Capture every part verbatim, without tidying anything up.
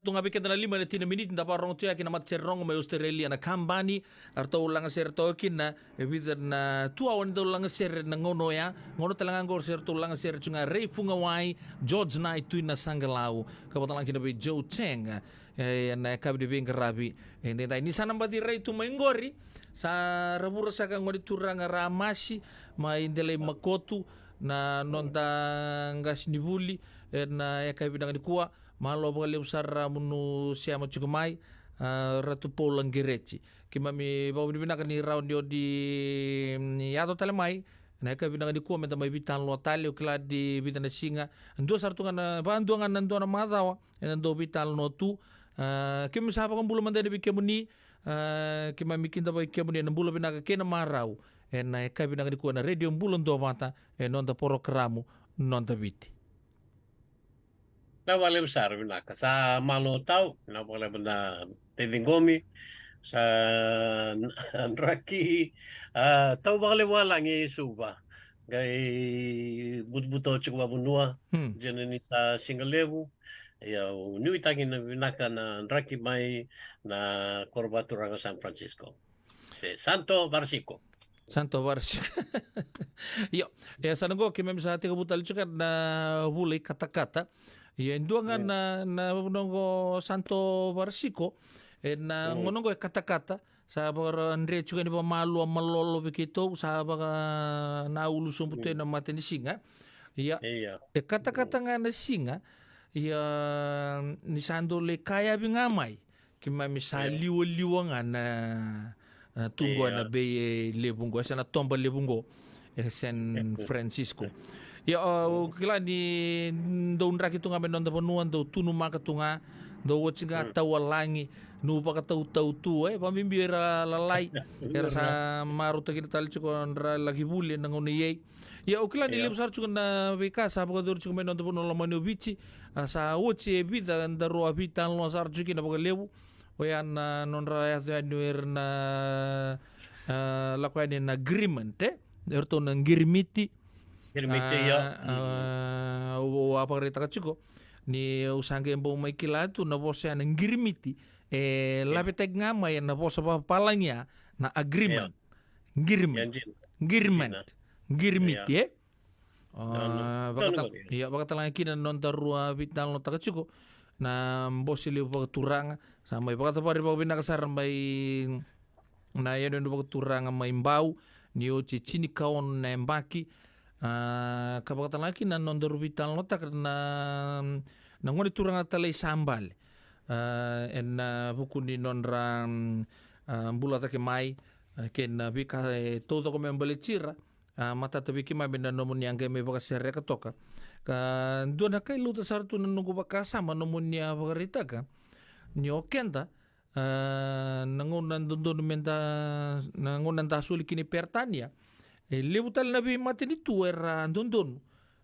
Tu ga vei keda na lima na tina miniti da vakarorogo tu ya ki na matasere rogo mai Australia na kabani. Eratou lagasere toka kina e vica na tu awa ni dau lagasere na gauna oya. Gauna tale ga qori se ratou lagasere tu ga Rei Fugawai, George Nai, Tui na Saqalau, ka vakatala kina vei Joe Chang. E, na yakavi ni veiqaravi e daidai ni sa na baci rai tu mai qori. Sa ravura saka gone turaga Ramasi mai Delai Makotu na noda qasenivuli e na yakavi vinaka nikua. Malo vakalevu sara mo nu sema tiko mai, a, Ratu Paula Qereti. Keimami vakavinavinaka ni rawa ni o ni, mm, yaco tale mai na yakavi vinaka nikua me da mai veitalanoa tale. Au kila ni vica na siga, dua sara tu ga na, vakadua ga na dua na macawa eda dau veitalanoa tu. A, keimami sa vakabula mada yani vei kemuni. A, keimami kidavaki kemuni ena bula vinaka kei na marau ena yakavi vinaka nikua na Radio Bula Duavata, e noda porokaramu Noda Viti. Na vakalevu sara, vinaka. Sa malo tau, na vakalevu na tei ciqomi. Sa draki, a, tau vakalevu a lagi e Suva. Qai butobuto tiko vavanua. Hmm. Dina ni sa siga levu. Ia, au nuitaki na vinaka na draki mai na koro vakaturaga San Francisco. Se Santo Varsiko. Santo Varsiko. Io, e sa na qo keimami sa tekivu tale tiko na vula i katakata. Ia, e dua ga na, na vanua qo Santo Varsiko. E na gauna qo e katakata. Sa vakadre tiko ni vakamalua malolo vei keitou, sa vaka na ulu sobu tu ena matanisiga. Ia, e katakata ga na siga. Ia, ni sa dau lai kayavi ga mai. Keimami sa liwaliwa ga na, na tu qo ena vei e levu qo, e sa na toba levu qo e San Francisco. Ia, o, kila ni dau draki tu ga mai noda vanua, dau tunumaka tu ga, dau oti ga tau a lagi, nu vakatautau tu, e, vakabibi era lalai, era sa marautaki na tale tiko dra laki vuli ena gauna i ei. Ia, o kila ni levu sara tiko na veika sa vakayacori tiko mai noda vanua lomani o Viti, a, sa oti e vica daru a veitalanoa sara tiko kina vakalevu. Oya na nodra yaco yani o ira na, a, lako yani na agreement, e? Eratou na qirimiti. Qirimiti, ia. A, au a vakaraitaka tiko ni au sa qai bau mai kila tu na vosa ya na qirimiti. E lavetaki ga mai ena vosa vapalagi ya na agreement. Qirimiti. Qirimiti, e? A, vakata-, ia, vakatalaga kina na noda rua veitalanoataka tiko na bose levu vakaturaga. Sa mai vakacavari vakavinaka sara mai na yanuyanu vakaturaga mai Bau, ni oti e tinikaono na yabaki. A, ka vakatalaga kina na noda rua veitalanoataka na, na gone turaga Talai Sabale. A, ena vuku ni nodra, a, bula cake mai, a, kei na veika e taucoko me baleti ira. A, matata vei keimami na nomuni a qai mai vakasereka toka. Ka dua na ka e lauta sara tu na noqu vakasama nomuni a vakaraitaka ni o keda, a, na gauna dodonu meda, na gauna da soli kina i Peritania, e levu tale na veimatanitu era dodonu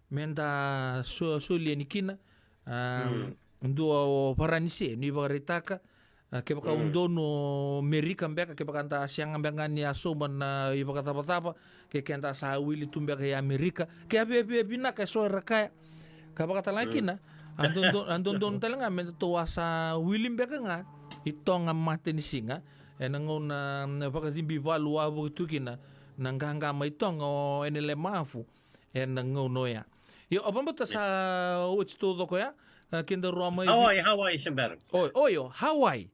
meda so-, soli yani kina. A, dua o Varanise ni vakaraitaka. A, kevaka o donu o Merika beka, kevaka da sega beka ga ni a sauma na ivakacavacava, ke keda sa wili tu beka i Amerika, ke a viavia vinaka e so era kaya. Ka vakatalaga kina, a dodo-, a dodonu tale ga me datou a sa wili beka ga i Toga matanisiga ena gauna na vakacibi valu a vuki tu kina na qaqa mai Toga o Enele Mafu ena gauna oya. Io, a vabata sa oti taucoko ya, a, keda rua mai Hawaii, Hawaii se bera. Oi, oi, o Hawaii.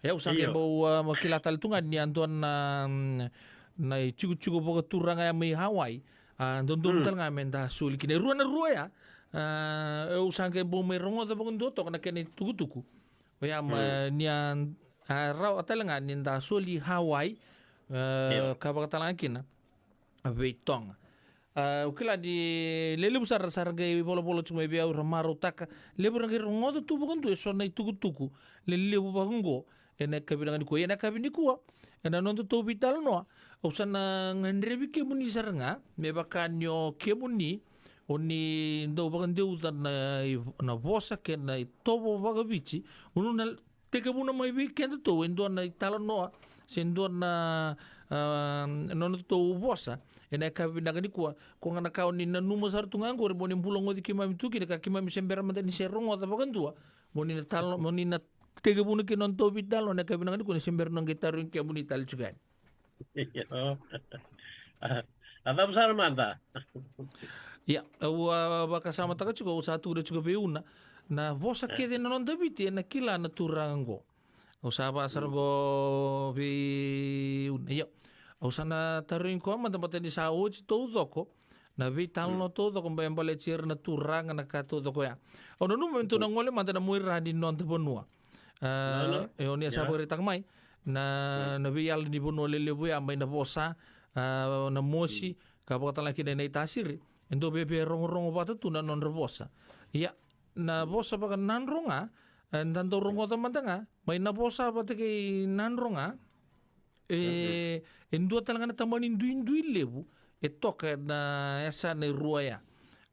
Ia, au sa qai bau, a, kila tale tu ga ni a dua na, mm, na itikotiko vakaturaga ya mai Hawaii. A, dodonu tale ga meda soli kina. E rua na rua ya. A, au sa qai bau mai rogoca vakadua toka na kena itukutuku. Oya ma ni a, a, rawa tale ga ni da soli Hawaii, a, ka vakatalaga kina a vei Toga. A, au kila ni lelevu sara, sara qai volavola tiko mai vei au, ra marautaka. Levu ra qai rogoca tu vakadua e so na itukutuku lelevu vaka oqo ena yakavi vinaka nikua. Ia ena yakavi nikua, ena nodatou veitalanoa, au sa na gadrevi kemuni sara ga, me vaka ni o kemuni o ni dau vakadeuca na i-, na vosa kei na itovo vakaviti, o ni na tekivuna mai vei kedatou e dua na italanoa se dua na, a, nodatou vosa ena yakavi vinaka nikua. Ko ga na ka o ni nanuma sara tu ga oqori mo ni bula goci keimami tu kina, ka keimami se bera mada ni se rogoca vakadua Mo ni na talo, mo ni na tekivuna kina noda tou veitalanoa ena yakavi vinaka nikua, ni se bera ni qai tarogi kemuni tale tiko yani. Io. A cava sara mada? Ia, au a vakasamataka tiko, au sa tukuna tiko vei Una, na vosa kece na noda Viti ena kila na turaga qo. Au sa vaka sara qo vei Una. Ia, au sa na tarogi koya mada, baleta ni sa oti taucoko na veitalanoa taucoko, ba e baleti ira na turaga na ka taucoko ya. Au nanuma me tou na gole mada na muaira ni noda vanua. A, e, o ni a sa vakaraitaka mai na, na veiyala ni vanua lelevu ya mai na vosa, a, na mosi, ka vakatalega kina na itasiri. E dau via, via rogorogo vata tu na nodra vosa. Ia, na vosa vakaNadroga, e, da dau rogoca mada ga mai na vosa vata kei Nadroga. E, e dua tale ga na tamani duidui levu e toka na yasana e rua ya.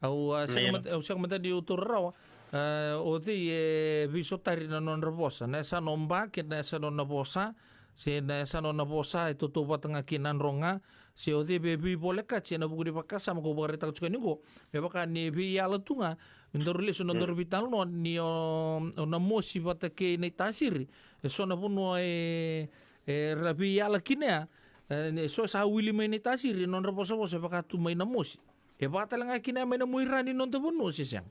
Au, a, sega mada, au sega mada ni au taura rawa, a, o cei e veisotari na nodra vosa, na yasana o Ba kei na yasana o Navosa, se na yasana o Navosa e tautauvata ga kei Nadroga, se o cei e veivolekati ena vuku ni vakasama kau vakaraitaka tiko yani qo, me vaka ni veiyala tu ga, me daru lesu na daru veitalanoa ni o, o Namosi vata kei Naitasiri, e so na vanua e, era veiyala kina ya, e, e so sa wili mai Naitasiri, e nodra vosavosa e vaka tu mai Namosi. E vaka tale ga kina ya mai na muaira ni noda vanua, se sega?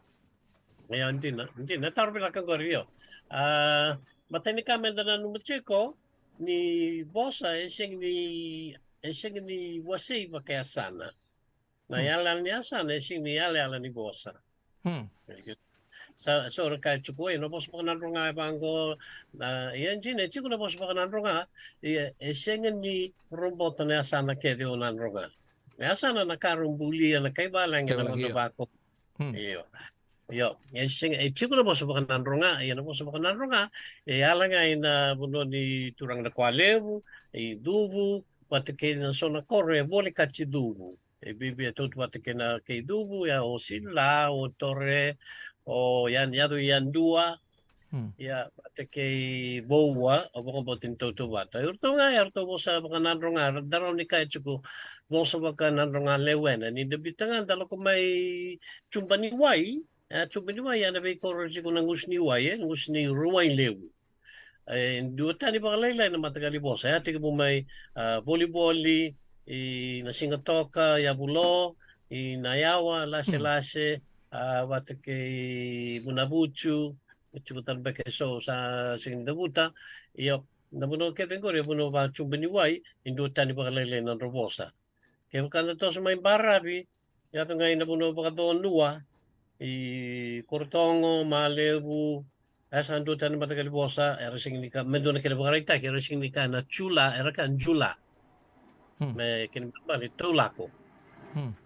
Io, dina, dina, taro vinaka qori, io. A, matai ni ka meda nanuma tiko, ni vosa e sega ni, e sega ni wasei vakayasana. Na yalayala ni yasana e sega ni yalayala ni vosa. Sa, so ra kaya tiko, e, na vosa vakaNadroga e vaqo, na, ia dina, e tiko na vosa vakaNadroga, ia, e sega ni robota na yasana kece o Nadroga. Na yasana na ka rau bulia na kai valagi na gauna vaqo. Io. Io, e sega, e tiko na vosa vakaNadroga, ia na vosa vakaNadroga e yala ga ina vanua ni turaga na Kualevu, i Cuvu, vata kei na so na koro e volekati Cuvu. E bibi e tautauvata kei na kei Cuvu, ia o Sila, o Tore, o Yan, yaco i Yadua, ia vata kei Voua, o vakabauta ni tautauvata. E ratou ga, e ratou vosa vakaNadroga, da rawa ni kaya tiko vosa vakaNadroga lewena. Ni da biuta ga da lako mai Juba ni Wai, e, Juba ni Wai, ia na veikoro tiko na Gusu ni Wai, e, Gusu ni Ruwai Levu. E duatani vakalailai na mataqali vosa, e a tekivu mai, a, Volivoli, i Nasigatoka, Yavulo, i Nayawa, Laselase, a, vata kei Vunavucu, e tiko tale beka e so sa sega ni cavuta. Io, na vanua kece qori e vanua va Juba ni Wai, e duatani vakalailai na nodra vosa. Kevaka da toso mai Baravi, yaco ga ina vanua vakaConua, i Korotogo, Malevu, e sa duatani mataqali vosa, era sega ni ka, me dua na kena vakaraitaki, era sega ni ka na Jula, era ka Jula. Me kena balebale Taulako.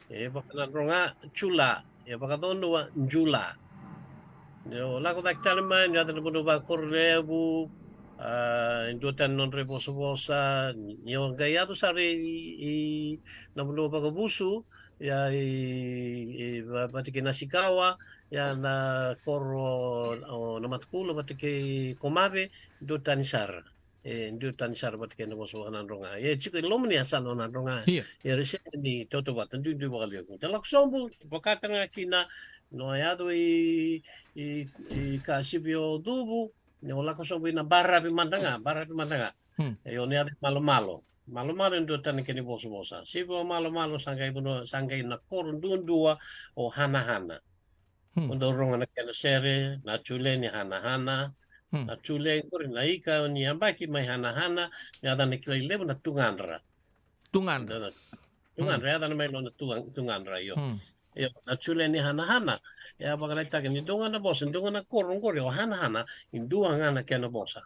E vakaNadroga Jula, e vakaConua Jula. Ni o lako cake tale mai, ni yaco na vanua vakaKorolevu, a, e duatani nodra ivosavosa, ni o qai yaco sara i, i na vanua vakaVusu, ia i, i va-, vata kei Nasikawa, ia na koro o Namatakula vata kei Komave, duatani sara. E duatani sara vata kei na vosa vakaNadroga. E tiko e loma ni yasana o Nadroga. Ia. Ia era sega ni tautauvata, duidui vakalevu. Da lako sobu, vaka tale ga kina, ni o yaco i, i, i ka sivi o Cuvu, ni o lako sobu ina Baravi mada ga, Baravi mada ga. E o ni yaco i Malomalo. Malomalo e duatani kena ivosavosa. Sivi o Malomalo sa qai vanua, sa qai na koro duadua o Hanahana. O dau rogo na kena sere, na Jule ni Hanahana. Na Jule qori na ika ni yabaki mai Hanahana, ni yacana kilai levu na Tugadra. Tugadra. Na, na Tugadra, yacana mai lo na Tuga-, Tugadra, io. Io, na Jule ni Hanahana, e a vakaraitaka ni dua ga na vosa, dua ga na koro qori o Hanahana, e dua ga na kena vosa.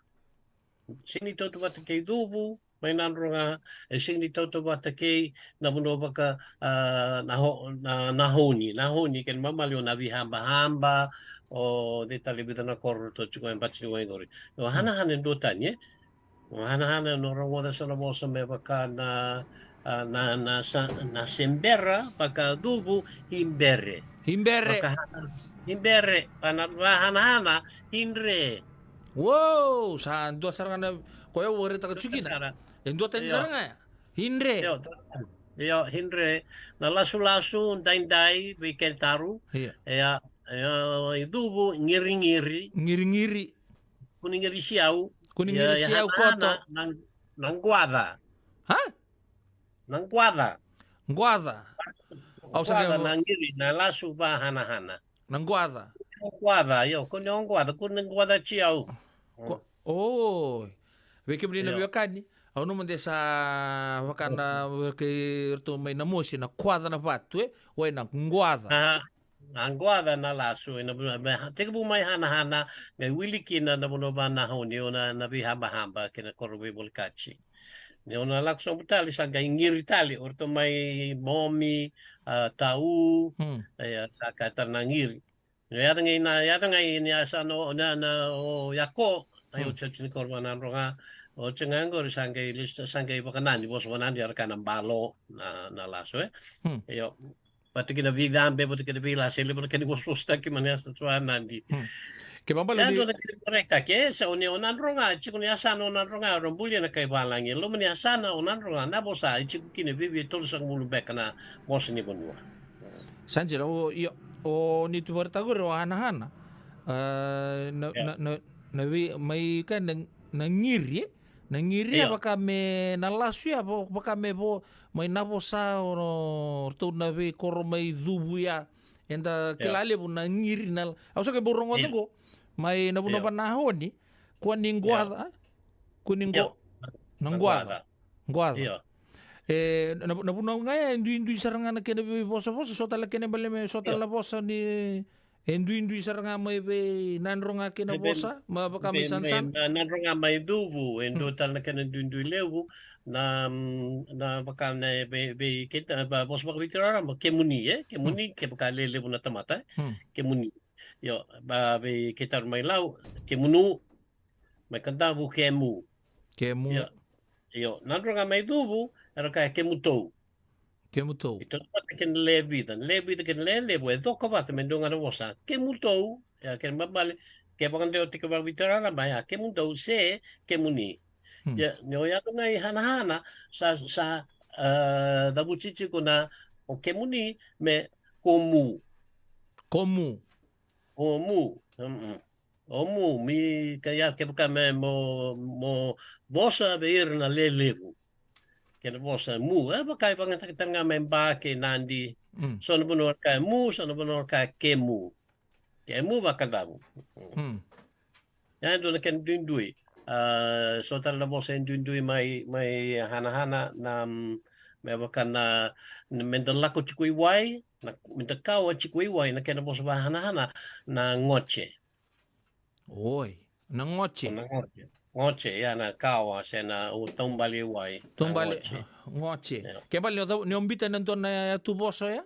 Sega ni tautauvata kei Cuvu, mai Nadroga, e sega ni tautauvata kei na vanua vaka, a, na ho-, na, Nahoni, Nahoni kena mamali o Navihabahaba, o cei tale e vica na koro ratou tiko e bati ni wai qori. O Hanahana e duatani, e? O Hanahana e na rogoca so na vosa me vaka na, a, na, na sa-, na Sebera, vakaCuvu, Ibere. Ibere. Vaka Hana-, Ibere, vaka na, vaka Hanahana, Idre. Wow, sa dua sara ga na, koya au vakaraitaka tiko kina. E duatani sara ga ya. Idre. Io, io, Idre. Na lasulasu, daidai, vei Kentaru. Io. Ia, e, icuvu, ngirigiri. Ngirigiri. Kunigiri siau. Kunigiri siau koto. Na, na guaca. Ha? Na guaca. Guaca. Au sa guaca na ngiri, na lasu vahanahana. Na guaca. Guaca, io, kuni o guaca, kuni guaca siau. Oi. Vei kemuni na veiwekani, au nanuma de sa vaka na vei kei ratou mai Namosi na kwaca na vatu, e? Oi, na guaca. A guaca na lasu, ena vanua me tekivu mai hanahana, me wili kina na vanua vanahoni, o na veihabahaba kei na koro veivolekati. Ni o na lako sobu tale sa qai giri tale, o ratou mai Momi, a, Tau, e, sa ka tale na giri. Ni o yaca gai na, yaca gai ni yasana o, na, na, o Yako, ai o tioci ni koro vanadroga, o tioga qori sa qai lista, sa qai vakanadi, vosa vanadi, era ka na balo, na, na lasu, e. Io. Vata kei na veicabe, vata kei na veilasa, e levu na kena vosavosataki mai na yasa tu a nadi. Ke vabala ni dua na kena korekitaki, e sa o ni o Nadroga, e tiko ni yasana o Nadroga, o ra bulia na kai valagi, e loma ni yasana o Nadroga, na vosa, e tiko kina vivi e tolusagavulu beka na vosa ni vanua. Sa dina, o, io, o ni tu varetaka o hanahana. A, na, na, na, na vei, mai ka na, na giri, e? Na giri ya vaka me na lasu ya, vo-, vaka me vo, mai na vosa o ratou na veikoro mai Cuvu ya. Eda kila levu na giri na, au sa ke bau rogoca qo. Mai na vanua vanahoni, kua ni guaca, a? Kua ni guaca. Na guaca. Guaca. E, na, na vanua ga ya, e duidui sara ga na kena veivosavosa, so tale kena bale me, so tale na vosa ni, e duidui sara ga mai vei Nadroga kei na vosa, ma vaka mai Sanasana. Nadroga mai Cuvu, e dua tale na kena duidui levu, na, mm, na vaka na vei, vei, kei na, va, vosa vakaViti rarama, kemuni, e? Kemuni, ke vaka lelevu na tamata, e? Kemuni. Io, va, vei kei taru mai Lau, kemunu, mai Kadavu, kemu. Kemu. Io, io, Nadroga mai Cuvu, era kaya kemutou. Kemutou. E tautauvata kei na lewe vica, na lewe vica kei na lewe levu, e coka vata me dua ga na vosa. Kemutou, ia kena ibalebale, ke vakadewa tiko vakaViti rarama, ia kemutou se kemuni. Ia, ni o yaco ga i hanahana, sa, sa, a, cavuti tiko na o kemuni me komu. Komu. Komu. Mm-mm. O mu, mi ka ia kevaka me mo, mo vosa vei ira na lelevu. Kena vosa mu, e vaka e vakayagataki tale ga mai Ba kei Nadi. Mm. So na vanua era kaya mu, so na vanua era kaya kemu. Kemu vakacavu. Mm. Ia e dua na kena duidui. A, so tale na vosa e duidui mai, mai hanahana, na, mm, me vaka na, na meda lako tiko i wai, na, meda kawa tiko i wai, na kena vosa vahanahana, na goce. Oi, na goce. Na goce. Goce, ia na kawa se na u taubale i wai. Na taubale, goce. A, goce. Ia. Ke bale ni o, ni o bita na dua na yatu vosa ya?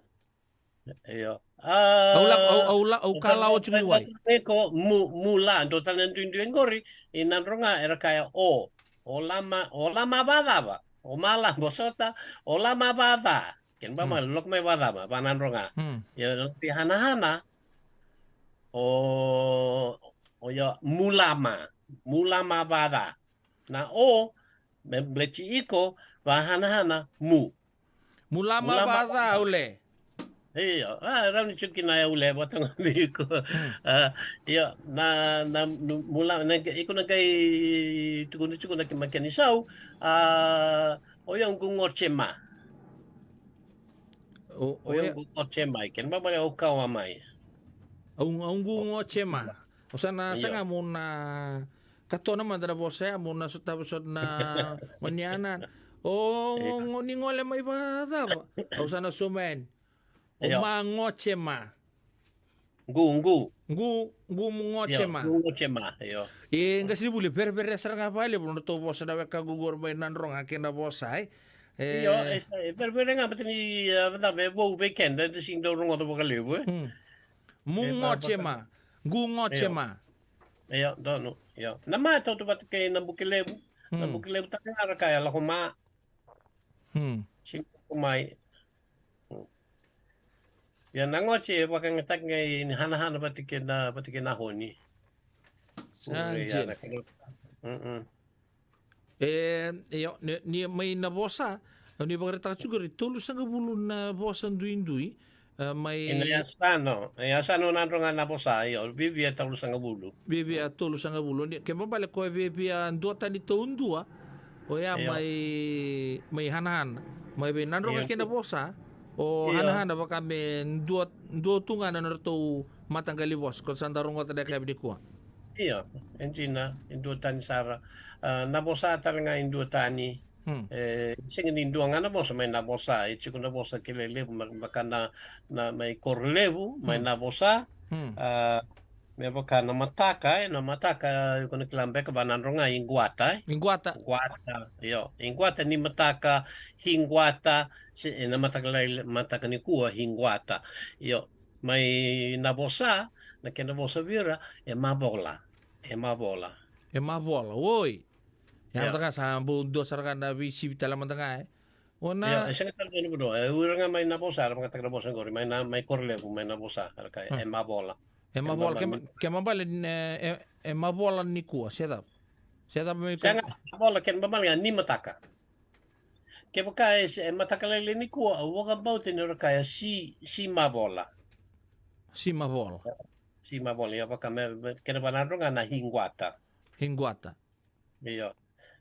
Io. A, au la, au, au la, au kala oti mai wai. Iko mu, mu la, dua tale na duidui qori, i Nadroga era kaya o. O lama, o lama vacava. O ma la, vosota, o lama vaca. Kena ba ma, loko mai vacava, va Nadroga. Mm. Ia, loko i hanahana, o, o ia, mu lama, mu lama vaca. Na o, me baleti iko, vahanahana, mu. Mu lama vaca, ule. Io, a, rauni tiko kina e ule, vata ga vei iko. Mm. A, io, na, na, nu-, mu la-, na, iko na qai tukuna tiko na ke-, ma kena isau, a, o ia qu goce ma. O, o ia qu goce mai, kena ibalebale au kawa mai. Au, au qu goce ma. O sa na saga mo na katona mada na vosa ya, mo na sotava sota na maniana. O, go-, ni gole mai vacava. Au sa na soma yani. O ma goce ma. Qu, qu. Qu, qu mo goce ma. Qu goce ma, io. E, qasenivuli, vereverea sara ga vakalevu na nodratou vosa na wekaqu qori mai Nadroga kei na vosa, e. E, io, e, e vereverea ga, baleta ni, e, vacava e vou vei keda, da sega ni dau rogoca vakalevu, e. Mm. Mo goce ma. Qu goce ma. Io, donu, io. Na ma e tautauvata kei Nabukelevu. Na Nabukelevu taka ga ra kaya lako ma. Hmm. Sega ni lako mai. Hmm. Ia na goce e vakayagataki ga i hanahana vata kei na, vata kei Nahoni. Sa dina. Mm-mm. E, io, ni, ni mai na vosa, ni vakaraitaka tiko qori tolusagavulu na vosa duidui, E, mai ina yasana, e yasana o Nadroga Navosa, io, viavia tolusagavulu. Viavia tolusagavulu. Ni, ke mabale ko e viavia duatani taudua. O ya mai, mai Hanahana. Mai vei Nadroga kei Navosa. O Hanahana vaka me dua, dua tu ga na nodratou mataqali vosa. Ko sa da rogoca na yakavi nikua. Io, e dina, e duatani sara. A, Navosa tale ga e duatani. Hmm. E, sega ni dua ga na vosa mai Navosa, e tiko na vosa kele levu, ma-, vaka na, na mai Korolevu, mai Navosa. Hmm. A, me vaka na mataka, e, na mataka, e, ko na kila beka va Nadroga, Iguata, e. Iguata. Iguata, io. Iguata ni mataka, Higuata, se, e, na mataka lai, mataka nikua, Higuata. Io, mai Navosa, na kena vosa vei ira, e Mavola. E Mavola. E Mavola, oi. Ia, mada ga sa bau dua sara ga na veisivi tale mada ga, e. Io, e sega tale ga na vanua. E, o ira ga mai Navosa, era vakayagataka na vosa qori, mai na, mai Korolevu, mai Navosa, era kaya, e Mavola. E Mavola, ke ma-, ke mabale, e, e, e Mavola nikua, se cava. Se cava mai Korolevu. Sega, Mavola, ke mabale ga, ni mataka. Kevaka e se, e mataka lailai nikua, au vakabauta ni ra kaya si, si Mavola. Si Mavola. Si Mavola, ia vaka me, me, kena vanadro ga na Higuata. Higuata. Io.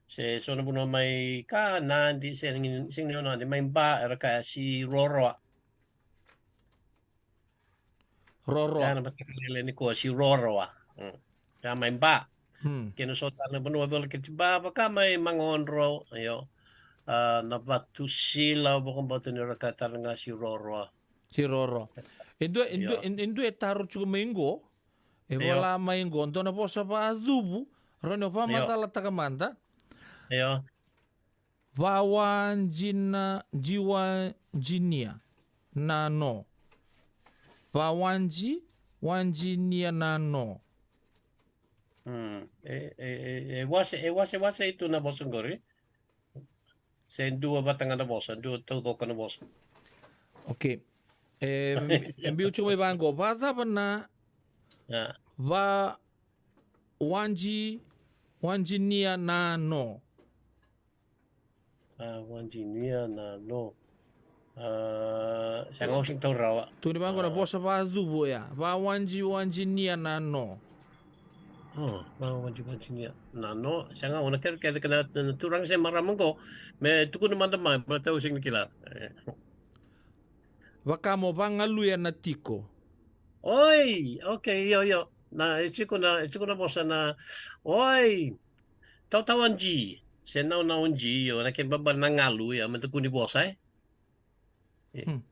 Se so na vanua mai ka Nadi, se ni, se ni o Nadi, mai Ba, era kaya si Roroa. Roroa. Ia na mataka lailai nikua si Roroa. Mm. Ia mai Ba. Hmm. Kena so tale na vanua volekati Ba, vaka mai Magodro, io. A, na Vatusila, vakabauta ni ra kaya tale ga si Roroa. Si Roroa. E dua, e dua, e dua e taro tiko mai qo. E vola mai qo, dua na vosa vacuvu, rawa ni o vakamacalataka mada. Io. Vawadina, diwadinia, na no. Vawadi, wadinia na no. Mm. E, e, e, e wase, e wase, wase i tu na vosa qori. Se dua vata ga na vosa, dua taucoko na vosa. Okay. E, e biu tiko mai vaqo. Vacava na, a, va wadi, wadinia na no. A, wadinia na no. A, sa ga o sega tau rawa. Tu ni vaqo na vosa vacuvu ya. Va wadi, wadinia na no. O, va wadi, wadinia na no. Sa ga o na kerekere kei na, na turaga se marama qo. Me tukuna mada mai, baleta au sega ni kila. E. Vaka mo vagaluya na tiko. Oi, okay, io, io. Na, e tiko na, e tiko na vosa na, oi, tautawa di, se naunau di, io, na kena baba na galu, ia, me tukuni vosa, e? E. Hmm.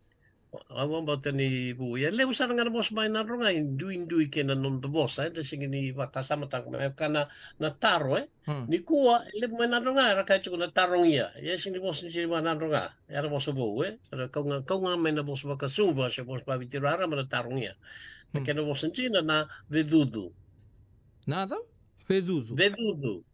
Au vakabauta ni vu, ia, levu sara ga na vosa mai Nadroga, e duidui kei na noda vosa, e, da sega ni vakasamataka, me vaka na, na taro, e? Hmm. Nikua, e levu mai Nadroga, era kaya tiko na tarogia. Ia sega ni vosa dina mai Nadroga. Era vosa vou, e? Era kau ga, kau ga mai na vosa vakaSuva, se vosa vaViti raraba na tarogia. Na kena vosa dina na vecucu. Na cava? Vecucu. Vecucu.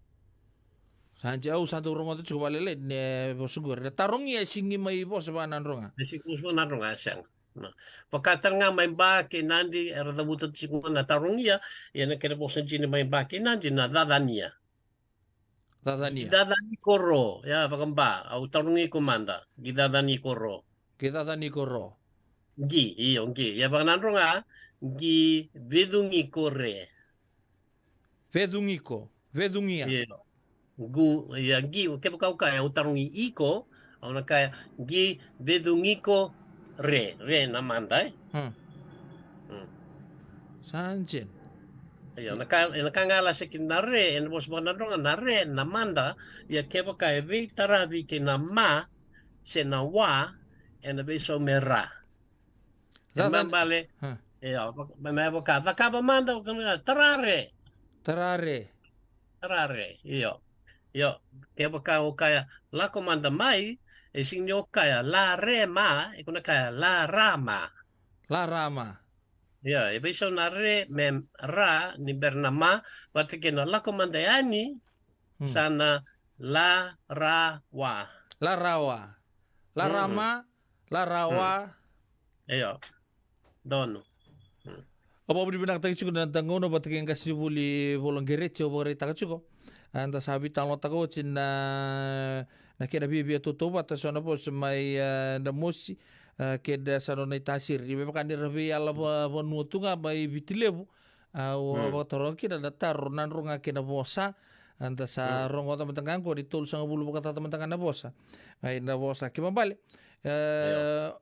Sa dina au sa dau rogoca tiko vakalailai, ne vosa qori. Na tarogia e sega ni mai vosa vaNadroga. E sega ni vosa vaNadroga, e sega. Na. Vaka tale ga mai Ba kei Nadi, era cavuta tiko ga na tarogia, ia na kena vosa dina mai Ba kei Nadi na cacania. Cacania. Cacani koro, ia vakaBa, au tarogi iko mada, qi cacani koro. Qi cacani koro. Qi, io, qi, ia vakaNadroga, qi vecugi kore. Vecugi ko, vecugia. Io. Qu, ia, qi, kevaka au kaya, au tarogi iko, au na kaya, qi vecugi ko re, re na mada, e? Hmm. Hmm. Sa dina. Io, na ka, na ka ga lasa kina na re, ena vosa vakaNadroga na re, na mada, ia kevaka e veitaravi kei na ma, se na wa, ena veisau me ra. E mabale. Io, me vaka, cakava mada, o kena, tara re. Tara re. Tara re, io. Io, kevaka o kaya, lako mada mai, e sega ni o kaya, la re ma, e ko na kaya, la ra ma. La ra ma. Io, e veisau na re, me ra, ni bera na ma, vata kei na lako mada yani, sa na la ra wa. La ra wa. La ra ma, la ra wa. Io. Donu. Au vakavinavinakataka tiko na da gauna vata kei qasenivuli Volaqereti, au vakaraitaka tiko. A, da sa veitalanoataka oti na, na kena viavia tautauvata, so na vosa mai, e, na mosi, a, kei na sa nona itasiri. Me vaka ni ra veiyala va-, vanua tu ga mai Viti Levu. A, au a vakataroga kina na taro, Nadroga kei Navosa. A, da sa rogoca mada ga qo ni tolusagavulu vakacaca mada ga Navosa. Ai, Navosa. Kena ibalebale, e,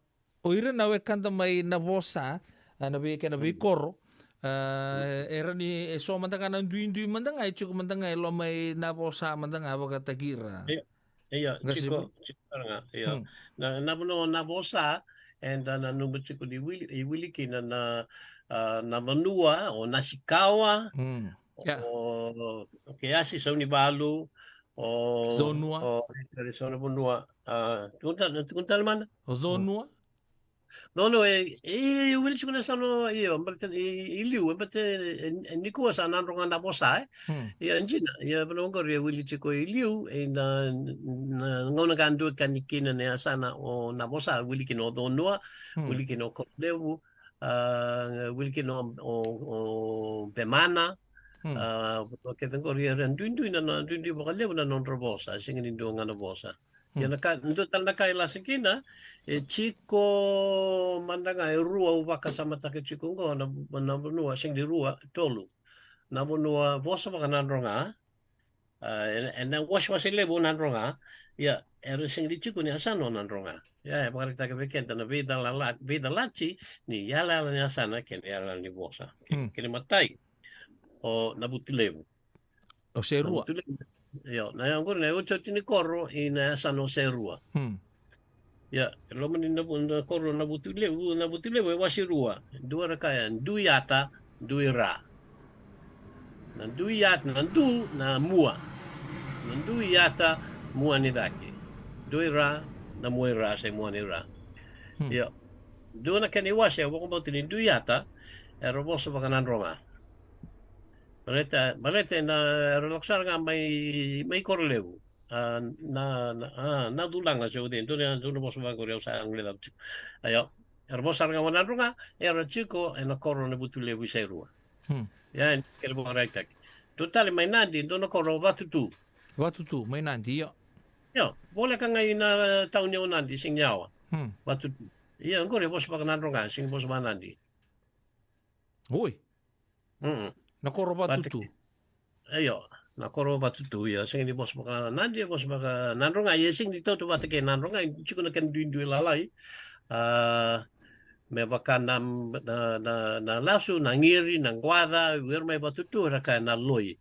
o ira na wekada mai Navosa, a, na vei, kei na veikoro, a, era ni, e so mada ga na duidui mada ga e tiko mada ga e loma i Navosa mada ga vakataki ira. Io, io, tiko, tiko sara ga, io. Na, na vanua Navosa, eda nanuma tiko ni wili, e wili kina na, a, na vanua o Nasikawa, o, o Keasi, Saunivalu, o Conua. O, e, e, so na vanua, a, tukuna tale, tukuna tale mada? O Conua? Nono, e, e, e wili tiko na yasana, io, baleta i, i liu, e baleta, e, e, nikua sa Nadroga Navosa, e. Ia, dina, ia, vanua qori e wili tiko i liu, e, na, na gauna ka dua ka ni kina na yasana o Navosa, wili kina o Conua, wili kina o Korolevu, a, wili kina o, o, o Bemana, a, vanua kece qori era duidui na, na, duidui vakalevu na nodra vosa, sega ni dua ga na vosa. Ia na ka, dua tale na ka e lasa kina, e tiko mada ga e rua au vakasamataka tiko qo na, na vanua, sega ni rua, tolu. Na vanua vosa vakaNadroga, a, e, ena wasewase levu o Nadroga, ia, era sega ni tiko ni yasana o Nadroga. Ia, e vakaraitaka vei keda na veicalala-, veicalati ni yalayala ni yasana kei na yalayala ni vosa. Kei, kei na matai, o Navutulevu. O Serua. Navutulevu. Io, na ya qori na iotioti ni koro i na yasana o Serua. Ia, e loma ni na, na koro Navutulevu, Navutulevu e wase rua. Dua era kaya Duiata, Duira. Na Duiata, na du, na mua. Na Duiata, mua ni cake. Duira, na mua i ra, se mua ni ra. Io. Dua na kena iwase, au vakabauta ni Duiata, era vosa vakaNadroga. Baleta, baleta na, era lako sara ga mai, mai Korolevu. A, na, na, a, na Culaga se o cei, dua na, dua na vosa vaqori au sa guilecava tiko. Io, era vosa sara ga vakaNadroga, era tiko ena koro Navutulevu i Serua. Ia, e kena vakaraitaki. Dua tale mai Nadi, dua na koro Vatutu. Vatutu, mai Nadi, io. Io, voleka ga i na tauni o Nadi, sega ni yawa. Vatutu. Ia, qori e vosa vakaNadroga, sega ni vosa vakaNadi. Oi. Na koro Vatutu. Io, na koro Vatutu, ia, sega ni vosa vakaNadi, e vosa vakaNadroga, ia sega ni tautauvata kei Nadroga, e tiko na kena duidui lalai. A, me vaka na, na, na, na lasu, na qiri, na quaca, o ira mai Vatutu, era kaya na loi.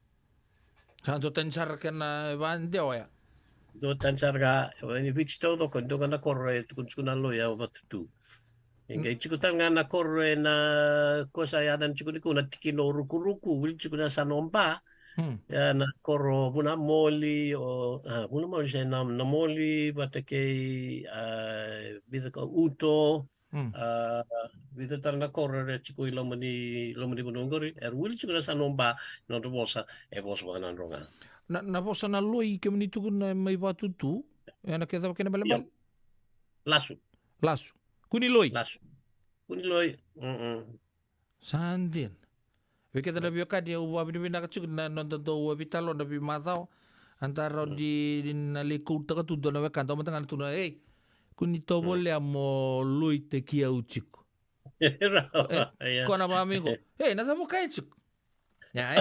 Sa dua tani sara kena vakadewa ya. Dua tani sara ga, e, ni Viti taucoko, dua ga na koro e tukuna tiko na loi, o Vatutu. E qai tiko tale ga na koro ena, ko sa yaco tiko nikua na tikina o Rukuruku, wili tiko na yasana o Ba. Ia na koro Vunamoli, o, a, Vunamoli se na, Namoli, vata kei, a, vica ka Uto, a, vica tale na koro era tiko i loma ni, loma ni vanua qori, era wili tiko na yasana o Ba, nodra vosa, e vosa vakaNadroga. Na, na vosa na loi kemuni tukuna mai Vatutu, ena kena cava kena ibalebale? Lasu. Lasu. Kua ni loi. Lasu. Kua ni loi. Sa dina. Vei keda na veiwekani, au vakavinavinaka tiko na noda dau veitalanoa na veimacawa. Eda rawa ni na lai kautaka tu dua na wekada, au mada ga na tukuna, ei, kua ni tovolea mo loitaki au tiko. E, ko na vaka mai qo. Ei, na cava o kaya tiko? Ia, e.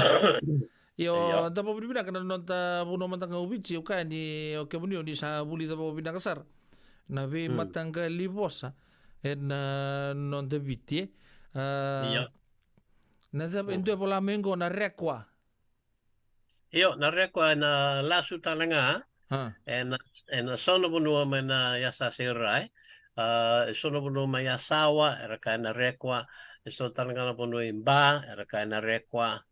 Io, da vakavinavinaka na noda vanua mada ga o Viti, au kaya ni o kemuni o ni sa vulica vakavinaka sara na veimataqali vosa ena noda Viti, e. A, na cava e dua e vola mai qo na rekua. Io, na rekua ena lasu tale ga. Ena, ena so na vanua mai na yasa Seirai. A, e so na vanua mai Yasawa, era kaya na rekua. E so tale ga na vanua i Ba, era kaya na rekua.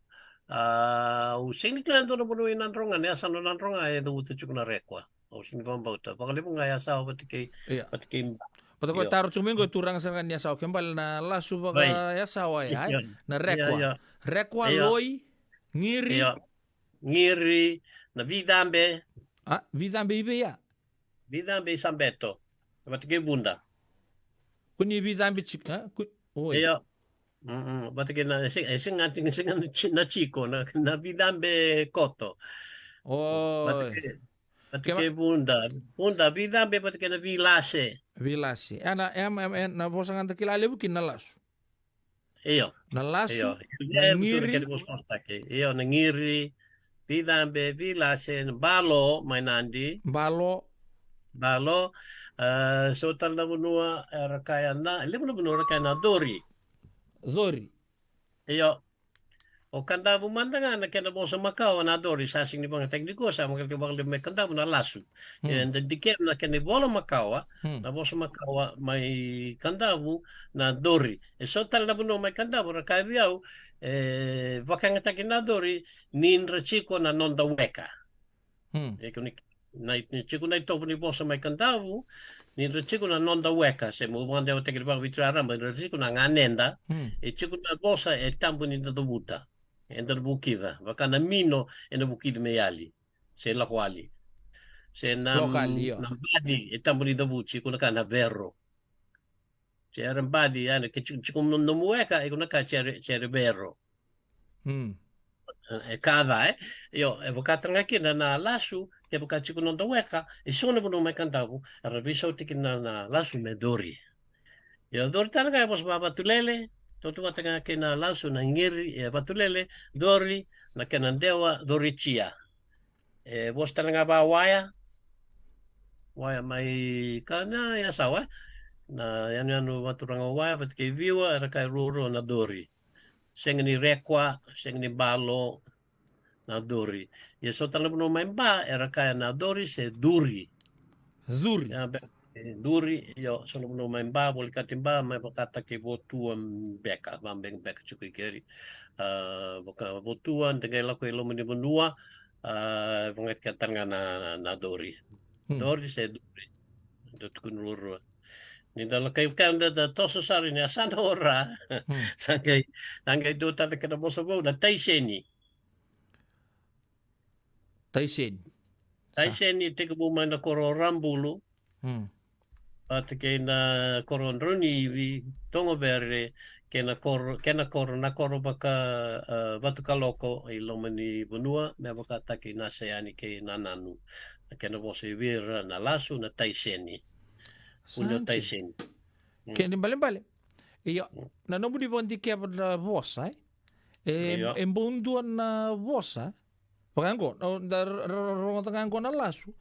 A, au sega ni kila e dua na vanua i Nadroga, na yasana o Nadroga e cavuta tiko na rekua. Au sega ni vakabauta. Vakalevu ga Yasawa vata kei, vata kei Ba. Vata ko e taro tiko mai qo e turaga sara ga ni Yasawa, kena ibalebale na lasu vaka Yasawa ya, e? Na rekua. Rekua, loi, qiri. Qiri, na vicabe. A, vicabe i vei ya? Vicabe i Sabeto. Vata kei Vuda. Kua ni vicabe tiko, a? Oi. Io. Vata kei na, e sega, e sega ni, sega ni na tiko, na, na vicabe koto. Oi. Vata kei, vata kei Vuda. Vuda, vicabe vata kei na vilase. Vilasi. E na, e, e, e na vosa ga da kila levu kina na lasu. Io. Na lasu, io. Na qiri. Io, na vicabe, vilasi, na balo, mai Nadi. Balo. Balo. E, so tale na vanua era kaya na, levu na vanua era kaya na cori. Cori. Io. O Kadavu mada ga na kena vosa makawa na cori, sa sega ni vakayagataki nikua, sa vakayagataki vakalevu mai Kadavu na lasu. Hmm. E, da dikeva na kena ivola makawa, hmm, na vosa makawa mai Kadavu na cori. E so tale na vanua mai Kadavu, ra kaya vei au, e, vakayagataki na cori, ni dra tiko na noda weka. Hmm. E kuni, na, ni tiko na itovo ni vosa mai Kadavu, ni dra tiko na noda weka, se mo vakadewataki ni vakaviti raraba, ni dra tiko na ganeda, hmm, e tiko na vosa e tabu ni da cavuta, e da vukica, vaka na mino e na vukici me yali, se lako yali. Se na, lako yali, io, na baci e tabu ni cavuti, ko na ka na vero. Se era baci, ia na ke tiko, tiko nomu weka, e ko na ka se re, se re vero. Hmm. E ka ca, e? Io, e vaka tale ga kina na lasu, e vaka tiko noda weka, e so na vanua mai Kadavu, era veisautaki na, na lasu me cori. Io, cori tale ga e vosa vakaVatulele, tautauvata ga kei na lasu na qiri, e Vatulele, cori, na kena dewa, cori tia. E vosa tale ga vaka Waya. Waya mai ka na Yasawa, e? Na yanuyanu vakaturaga o Waya vata kei Viwa, era kaya ruarua na cori. Sega ni rekwa, sega ni balo, na cori. Ia so tale na vanua mai Ba, era kaya na cori se curi. Curi. Ia, be-, e, curi, io, so na vanua mai Ba, Volekati Ba, mai vakataki Votua beka, vabekabeka tiko i keri. A, vaka Votua, da qai lako i loma ni vanua, a, vakayagataki tale ga na, na, na cori. Hmm. Cori se curi. Dau tukuni ruarua. Ni da lako i ka da, da toso sara ni a sa na ora. Hmm. Sa qai, sa qai dua tale kena vosa vou, na taiseni. Taiseni. Taiseni e tekivu mai na koro o Rabulu. Hmm. Vata kei na koro o Drauniivi, Togovere, kei na koro, kei na koro, na koro vaka, a, Vatukaloko i loma ni vanua, me vakataki Naseyani kei Nananu. Na kena vosa i vei ira na lasu na taiseni. Sa dina. Taiseni. Mm. Kena ibalebale. Io, mm, na nomuni vakadikeva na vosa, e? E, io, e bau dua na vosa. Vaka oqo, o, da r-, r-, rogoca ga oqo na lasu.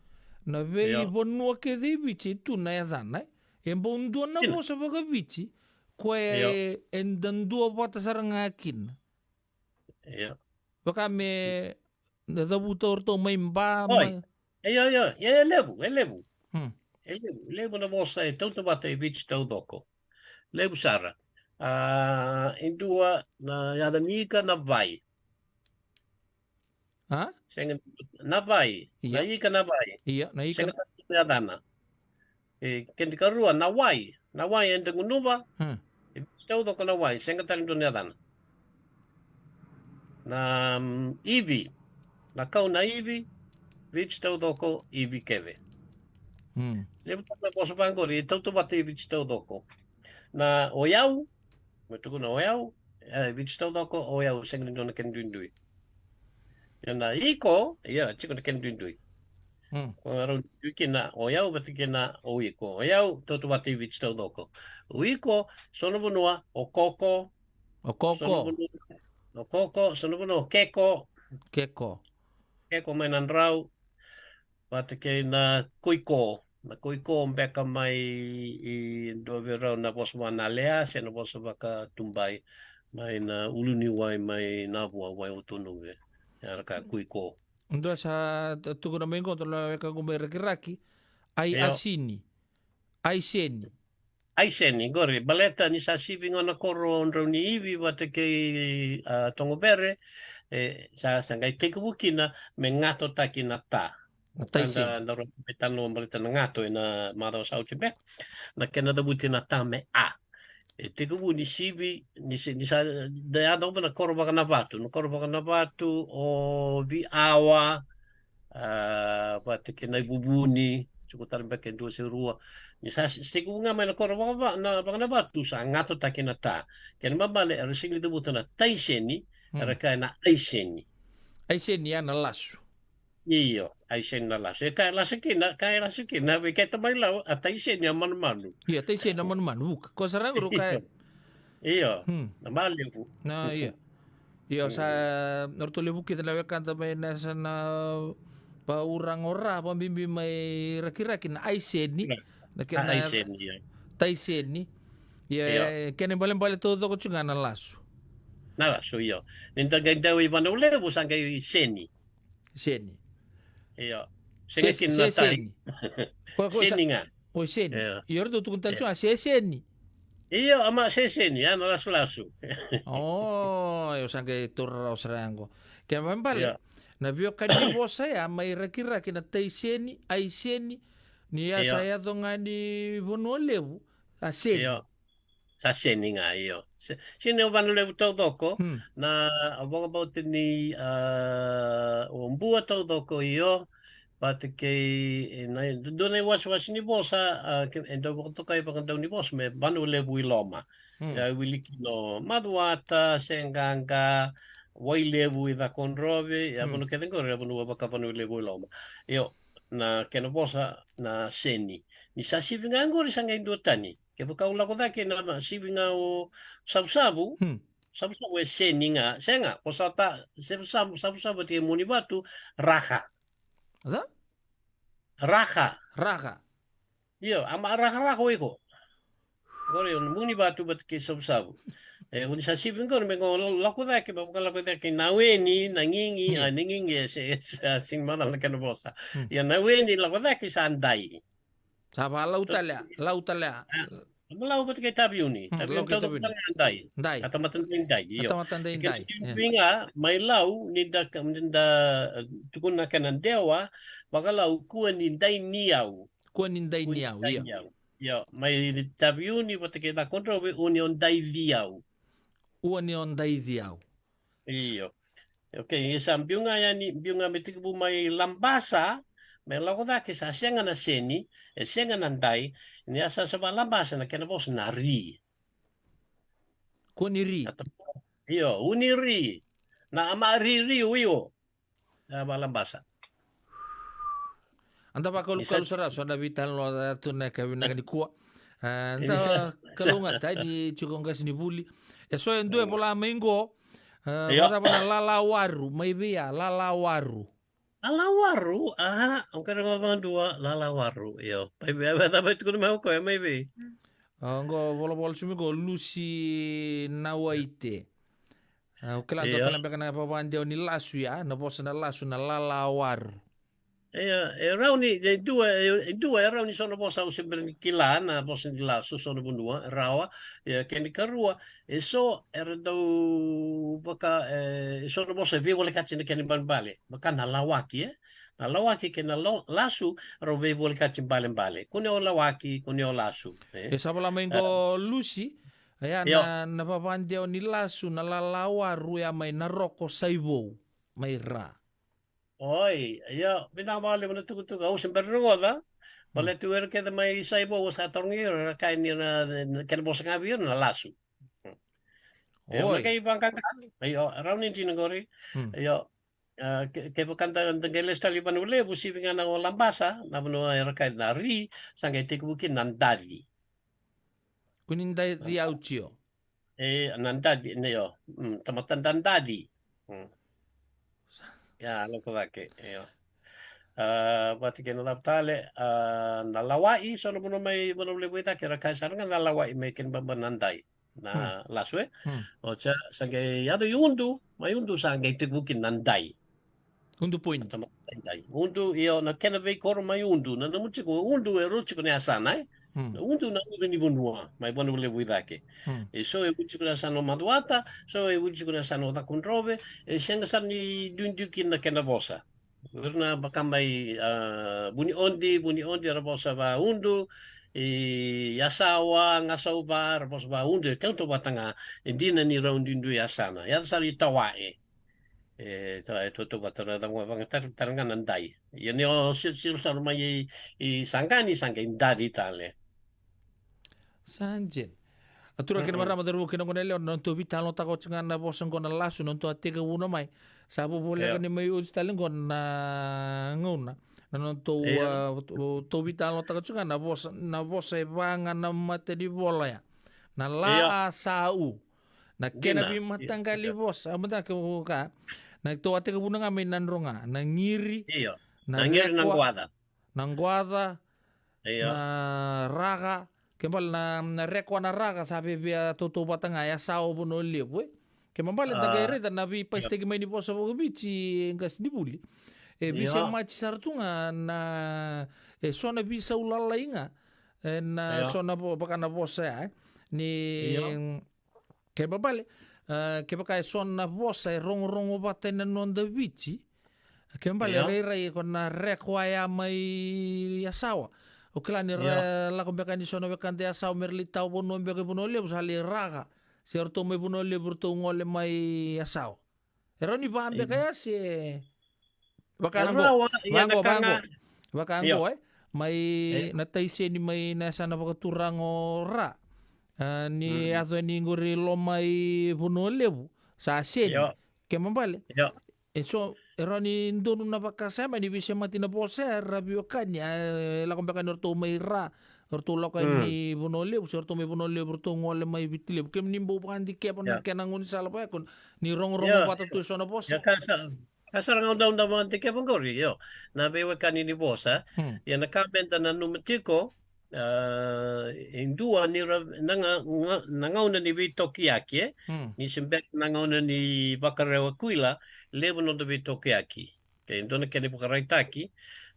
Na veivanua kece i Viti e tu na yacana, e? E bau dua na vosa vakaviti, koya, io, e, eda duavata sara ga kina. Io. Vaka me na cavuta o ratou mai Ba, oi, mai. Io, io, io, e levu, e levu. Hmm. E levu, levu na vosa e tautauvata e Viti taucoko. Levu sara. A, e dua na yaca ni ika na vai. A? Sega, na vai. Ia. Na ika na vai. Ia, na ika. Sega na yacana. E, kena ikarua, na wai. Na wai eda gunuva. Hmm. E Viti taucoko na wai, sega tale dua na yacana. Na, mm, ivi. Na kau na ivi, Viti taucoko, ivi kece. Hmm. Levu tale na vosa vaqori, e tautauvata e Viti taucoko. Na oyau, me tukuna oyau, e, Viti taucoko, oyau, sega ni dua na kena duidui. Ia na iko, ia, tiko na kena duidui. Hmm. Ko rau duidui kina oyau vata kei na o iko. Oyau, tautauvata e Viti taucoko. O iko, so na vanua, o koko. O koko. So na vanua, o koko, so na vanua, o keko. Keko. Keko mai na drau. Vata kei na koiko. Na koiko beka mai e dua vei rau na vosa vaka Nalea, se na vosa vaka Tubai, mai na uluniwai mai Navua, Wai o Tonuve. Era kaya koiko. Dua sa t-, tukuna mai qo, dua na wekaqu mai Rakiraki, ai, io, asini. Ai seni. Ai seni, qori, baleta ni sa sivi ga na koro o Drauniivi vata kei, a, Togovere, e, sa, sa qai tekivu kina me gatotaki na ta. Na ta i seni. Da, da rau me tano baleta na gato ena macawa sa oti beka. Na kena cavuti na ta me a. E tekivu ni sivi, ni si-, ni sa, da yacova na koro vakanavatu, na koro vakanavatu, o Viawa, a, vata kei Naivuvuni, tiko tale beka e dua se rua. Ni sa s-, tekivu ga mai na koro vaka-, va-, na vakanavatu sa gatotaki na ta. Kena ibalebale era sega ni cavuta na taiseni, hmm, era kaya na aiseni. Aiseni ya na lasu. Io, a iseni na lasu. E ka e lasu kina, ka e lasu kina, vei keta mai Lau, a taiseni a manumanu. Io, taiseni a manumanu, vuka. Ko sara qo rau ka e Io, Hmm. na malevu. Na, io. Io, sa, na ratou levu kece na wekada mai na sa na vauraga o ra, vabibi mai Rakiraki na aiseni. Na A kena aiseni, io. taiseni. Io, Io. e, kena ibalebale taucoko tu ga na lasu. Na lasu, io. Ni da qai dau i Vanua Levu, sa qai seni. Seni. Io. Se Sega se, kina se na tai. seni. Ko, ko sa, Seni ga. o seni. Io. Io, ratou tukuna tale Io. tu ga, se seni. Io, ama se seni, a na lasulasu. O, io, sa qai taura rawa sara ya qo. Kena ibalebale, Io. na veiwekani ni vosa ya, mai Rakiraki na taiseni, aiseni, ni a sa Io. yaco ga ni Vanua Levu, a seni. Io. Sa seni ga, io. Se, seni o Vanua Levu taucoko, Hmm. na vakabauta ni, a, o Bua taucoko, io, vata kei, e, na, dua na iwasewase ni vosa, a, ke, e dau vakatokai vakadau ni vosa, me Vanua Levu i loma. Hmm. E wili kina o Macuata, Seaqaqa, Wailevu i Cakaudrove, e a Hmm. vanua kece qori, e a vanua vaka Vanua Levu i loma. Io, na kena vosa, na seni. Ni sa sivi ga qori sa qai duatani. Kevaka au lako cake na ma-, sivi ga o Savusavu, Hmm. Savusavu e seni ga, sega, o sa ta, Savusavu, Savusavu e tiko e Munivatu, Raka. Sa? Raka. Raka. Io, ama Rakaraka o iko. Qori o Munivatu vata kei Savusavu. E, o ni sa sivi qori, me qo la-, lako cake, me vaka lako cake, Naweni, Nagigi, Hmm. a, Nagigi, e se, e se, a, sini macala na kena vosa. Hmm. Ia, Naweni, lako cake, sa dai. Sa va Lau tale a, Lau tale a. A, ma Lau vata kei Taveuni. Hmm, Taveuni Lau kei taucoko Taveuni. tale a dai. Dai. A tamata dai dai, A io. tamata dai E kena dai, io. tipi ga, mai Lau, ni da ka, ni da, e, tukuna na kena dewa, vakaLau, kua ni dai ni au. Kua ni dai Kua ni ni au, dai io. ni au. Io, mai Taveuni vata kei Cakaudrove, ua ni o dai li au. Ua ni o dai li au. Io. Okei, e sa biu ga yani, biu ga me tekivu mai Labasa, me lako cake sa sega na seni, e sega na dai, ni a sa sa va Labasa na kena vosa na ri. Kua ni ri. Na ta-, io, u ni ri. Na ama ri ri u io. A va Labasa. Eda vakalukalu Ni sa sara so na veitalanoa tu na ka vinaka nikua. A, Ni eda sa, sa kalougata ni tiko qasenivuli. E so e dua e vola mai qo. A, Io. vacava na lalawaru, mai vei a, lalawaru. Lalawaru, a, au qai rogoca vakadua, lalawaru, io. Mai vei a, vacava e tukuna mai o koya, mai vei. A, qo volavola tu mai qo Lusi Nawaite. A, au kila, dua Io. tale beka na vavadewa ni lasu ya, na vosa na lasu na lalawaru. Io, e rawa ni, e dua, e, e dua, e rawa ni so na vosa au se bera ni kila, na vosa ni lasu, so na vanua, e rawa, e kena ikarua, e so, era dau vaka, e, e so na vosa e veivolekati na kena ibalebale, vaka na lawaki, e? Na lawaki kei na lo-, lasu, rau veivolekati balebale. Kua ni o lawaki, kua ni o lasu, e? E sa vola mai qo Lusi, e ya Io. na, na vavadewa ni lasu, na lalawaru ya mai Naroko Saivou, mai Ra. Oi, io, vinaka vakalevu na tukutuku, au se bera ni rogoca, Hmm. baleta o ira kece mai Saivou, au sa tarogi ira, era kaya ni na, na, kena vosa ga vei ira na lasu. Io, Oi. na qai vaqaqa, io, rawa ni dina qori, Hmm. io, a, ke, kevaka da, da qai lesu tale i Vanua Levu, sivi ga na o Labasa, na vanua era kaya na ri, sa qai tekivu kina na daci. Kua ni daci au tio. E, na daci, ne, io. Mm, tamata da daci. Mm. Ia, lako cake, io. A, vata kei na cava tale, a, na lawai, so na vanua mai Vanua Levu i cake, era kaya sara ga na lawai mai kena baba na dai. Na Hmm. lasu, e? Hmm. O ca, sa qai yaco i Udu, mai Udu sa qai tekivu kina na dai. Udu point. Tamata dai. Udu, io, na kena veikoro mai Udu, na nomu tiko, Udu e rau tiko na yasana, e? Hmm. Na Udu na ucu ni vanua, mai Vanua Levu i cake. Hmm. E so e ucu tiko na yasana o Macuata, so e ucu tiko na yasana o Cakaudrove, e sega sara ni duidui kina na kena vosa. Ira na vaka mai, a, Vuniodi, Vuniodi era vosa va Udu, e Yasawa, Gasauva, era vosa va Udu, e kau tauvata ga, e dina ni rau duidui yasana. Yaco sara i Tawae. E, ta-, e tautauvata, ra cava, vakayagataki tale ga na dai. Ia ni o sirosiro sara mai i, i Saqani, sa qai daci tale. Sa dina. A turaga kei na Mm-mm. marama, cauravou kei na goneyalewa, na nodatou veitalanoataka oti ga na vosa qo na lasu, na nodatou a tekivuna mai. Sa vakavoleka Io. ni mai oti tale qo na gauna na nodatou, io, a, tou veitalanoataka tiko ga na vosa, na vosa e va ga na matanivola ya. Na la, io, a sa u. Na kena, dina, veimataqali, io, vosa, a, mataka ke ka. Na tou a tekivuna ga mai Nadroga. Na qiri, io, na, na qiri, na rekua, quaca. Na quaca, io, na raka. Ke bale na, na rekua, na raka sa vevea tautauvata ga e yasawa, Vanua Levu, e. Ke bale da, a, qai raica na veipasitaki, io, mai ni vosa vakaviti, e qasenivuli. E, io, veisemati sara tu ga na, e so na veisau lalai ga. E na, io, so na vo-, vaka na vosa ya, e. Ni, io, ke bale, e, kevaka e so na vosa e rogorogo vata ena noda Viti. Ke bale, io, rairai ko na rekua ya mai yasawa. O kila ni ra, io, lako beka ni so na wekada yasawa me ra lai tawa vanua beka i Vanua Levu, sa lai raka. Se ratou mai Vanua Levu, ratou gole mai yasawa. E rawa ni va beka, io, ya se vaka, e na qo, rawa, ia, vaka na qo, ka vaka ga qo. Vaka, io, qo, e. Mai, io, na taiseni mai na yasana vakaturaga o Ra. A, ni, mm, yaco yani qori loma i Vanua Levu. Sa seni. Io. Ke bale, io, e so, e rawa ni donu na vakasama ni veisemati na vosa ya, ra veiwekani, a, e lako beka ni ratou mai Ra, ratou lako yani, mm, Vanua Levu, se ratou mai Vanua Levu, ratou gole mai Viti Levu. Kemuni bau vakadikeva na, io, kena gaunisala vaka ya, ko ni rogorogo, io, vata tu e so na vosa. Io, ka sa, ka sa ra gauna da vakadikeva qori, io. Na veiwekani ni vosa, mm, ia na ka me da nanuma tiko, a, e dua ni ra, na ga-, ga-, na gauna ni veitokiyaki, e? Mm. Ni se bera na gauna ni Vakarauwai Kuila, levu noda veitokiyaki. Ke dua na kena ivakaraitaki,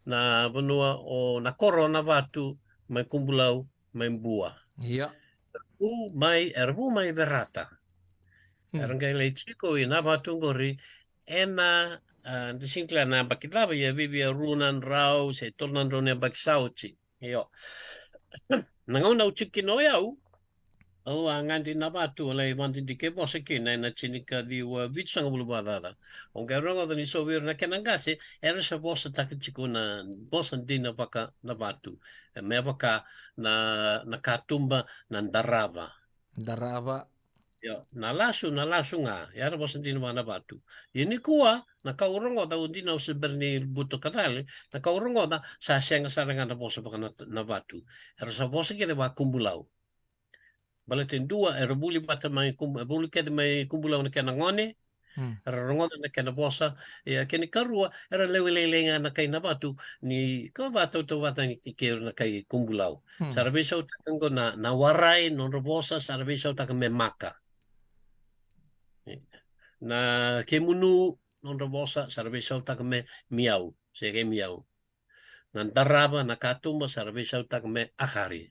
na vanua o, na koro o Navatu, mai Kubulau, mai Bua. Ia. Vu mai, era vu mai Verata. Mm. Era qai lai tiko i Navatu qori, ena, a, da sega ni kila na yabaki cava, ia viavia rua na drau se tolu na drau na yabaki sa oti. Io. Na gauna au tiko kina o yau, au a gade i Navatu, au lai vakadidike vosa kina ena tinikaciwa vitusagavulu vakacaca. Au qai rogoca ni so vei ira na kena qase, era sa vosataka tiko na vosa dina vaka Navatu. E me vaka na, na katuba, na darava. Darava. Io, na lasu, na lasu ga, ya na vosa dina vaka Navatu. Ia nikua, na ka au rogoca, au dina au se bera ni buto ka cale, na ka au rogoca, sa sega sara ga na vosa vaka Na-, Navatu. Era sa vosa kece vaka Kubulau. Baleta e dua, era vuli vata mai Kubu-, vuli kece mai Kubulau na kena gone, mm, era rogoca na kena vosa, ia kena ikarua, era lewe lailai ga na kai Navatu, ni ka vakatautauvata ni ke-, kei ira na kai Kubulau. Mm. Sa ra veisautaka qo na, na warai, nodra vosa, sa ra veisautaka me maka. Na kemunu, nodra vosa, sa ra veisautaka me miau, se ke miau. Na darava, na katuba, sa ra veisautaka me akari.